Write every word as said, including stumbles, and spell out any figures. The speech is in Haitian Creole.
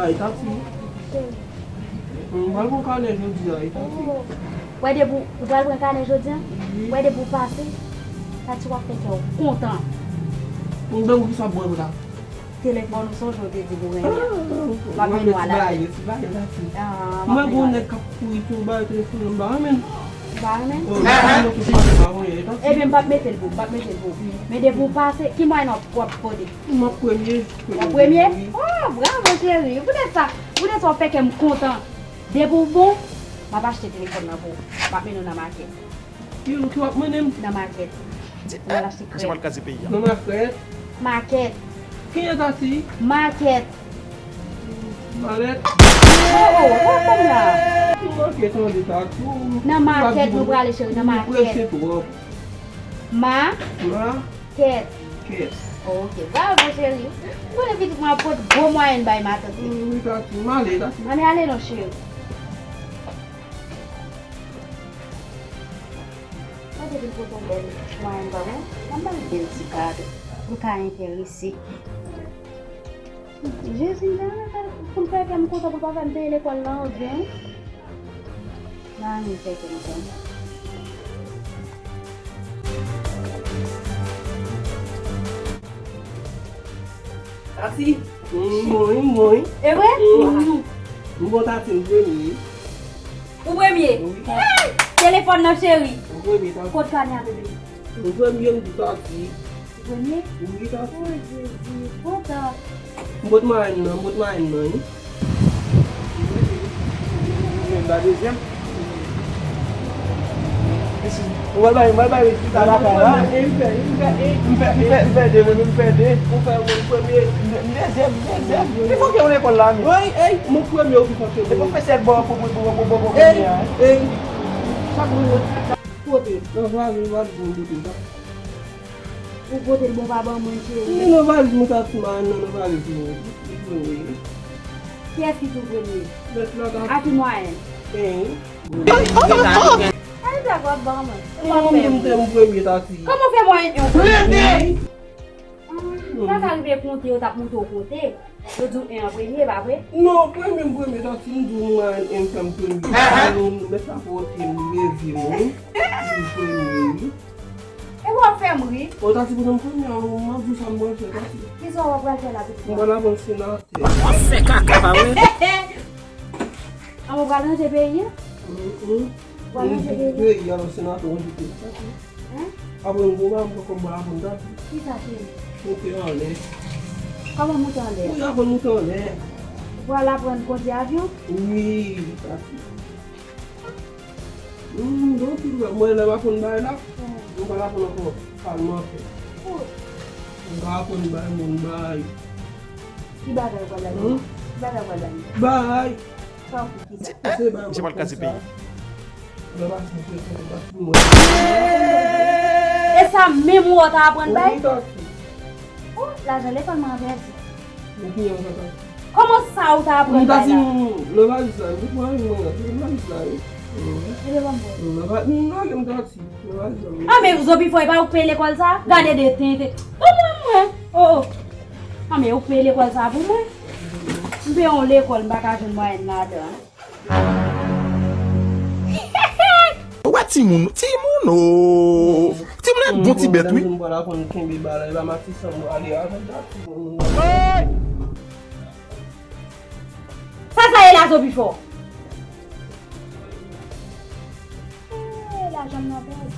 Ay, Tati. M pral pran kanè jodi a, wi, Tati. Wè depi w pral pran kanè jodi a? Wi. Wè depi w pase, Tati w ap fè kè w kontan. M ban ou kisa w ap bwè la? Telefòn ou sonje w te di m ou renmen an. M ap mennen w al avè l. Ti bagay, ti bagay, Tati. Ah, m ap mennen w al avè l. Mwen gon nèg k ap kouri tou ba telefòn nan, m pa renmen l. Ou pa renmen l? Oh, m pa renmen l tou, m pa renmen l, Tati. Ebyen, m p ap mete l pou ou, m p ap mete l pou ou. Men depi w pase, ki mwayen w ap pote? M ap premye. W ap premye? Oh, bravo, cheri. Poutèt sa, poutèt sa w fè kè m kontan. Depi w bon, m ap achte telefòn nan pou ou. M ap mennen w nan makèt. Yo, ou tou ap mennen m? Nan makèt. N al achte krèm. Nan makèt? Makèt. Ki eta ti? Makèt. Malèt? Oh, oh, oh, kòm la. Ou manke tande, Tati. Nan makèt nou prale, cheri, nan makèt. Ou prese twòp. Ma? Ma? Kèt. Kèt. Ok, bravo, cheri. Ou konnen pitit mwen ap pot gwo mwayèn bay matant li. Wi, Tati, m ale, Tati. Ann ale non, cheri. Mwen te vin pote yon bèl mwayèn ba mwen. Ban m ba l bèl ti kado. Pou l ka enterese. Jezi, m ta renmen fè, pou l fè kè m kontan, pou l pa fè m peye lekòl lan, byen. M ta renmen l fè kè m kontan. Tati, m bon, wi, m bon, wi. E vre? Mm. M bon, Tati, m premye. Ou premye? Wi, Tati. Hey! Telefòn nan, cheri. M premye, Tati. Kot kanè a, bebe? M premye, m di Tati. Ou premye? Wi, Tati. Oh, Jezi, kontan. M pot mwayèn nan, m pot mwayèn nan, wi. Mwen ba dezyèm. Mwen bay, mwen bay rezilta lakay la. M fè, m fè, m fè, m fè de, mwen menm m fè de. Ou fè mwen premye. M dezyèm, m dezyèm. Li fò ke yon lekòl la, men. Ey, ey, mwen premye, ou ki fò ke mwen. E pwofesè bò, pou, pou, pou, pou, pou, pou, ey, ey. Chak mwen, mwen. Pote. Nan valiz, valiz mwen pote sa. Ou pote l bon pa ban mwen, cheri. Li nan valiz mwen, Tati, nan, nan valiz mwen. Li premye. Kiyès ki tou premye? Mèt la, Tati. A ki mwayèn? Ey. Ay, sa w ap ban mwen. Ou pa fè m. Mwen menm te m premye, Tati. Kòman w fè mwayèn yon premye? Sa ka rive konte, yo t ap montre w konte. Yo di w en an premye, pa vre? Non, premye m premye, Tati, m di w mwen en fè m premye. Alò, mèt la pote m, leve m, wi. M premye, wi. E w ap fè m ri. O, Tati, pote m premye, m ap di w sa m pral fè, Tati. Kisa w ap pral fè la, pitit mwen? M pral aprann senatè. W ap fè kaka, pa vre? An, w pral ranje peyi a? Mm, mm. W pral ranje peyi a? Peyi a, senatè, ranje peyi, Tati. Hein? Apre m konba, m poko ba aprann dat. Kisa, cheri? Moute anlè. Kòman moute anlè? Wi, aprann moute anlè. Ou pral aprann kondwi avyon? Wi, Tati. Hmm, donk, mwen lè m aprann bay la, hmm, m pral aprann ankò palmantè. Oh. M pral aprann bay moun bay. Ki bagay ou pral bay? Hmm? Ki bagay ou pral bay? Bay! Tankou kisa? Misye pral kraze peyi. E sa menm ou ta aprann bay? Wi, Tati. Oh, lajan lekòl mwen an pèdi. Men ki jan sa, Tati? Kòman sa ou ta aprann bay la? Tati, nan valiz la, wi, mwen, mwen, nan valiz la, wi. Ebyen, ban m wè. Nan valiz, nan valiz, Tati. Nan valiz la, wi. Ah, men Zobifò, e pa ou k peye lekòl sa? Gade de tenten. Ban mwen, mwen. Oh, oh. Ah, men ou k peye lekòl sa pou mwen? M peye yon lekòl, m pa ka jwenn mwayèn ladan. Ou wè timoun, timoun, oh. Timoun ak bon ti bèt, wi. Mwen pa la konn kenbe bal, e pa matisan mwen ale avèk dat timoun. Sa, sa ye la, Zobifò? Eh, lajan m nan pèdi.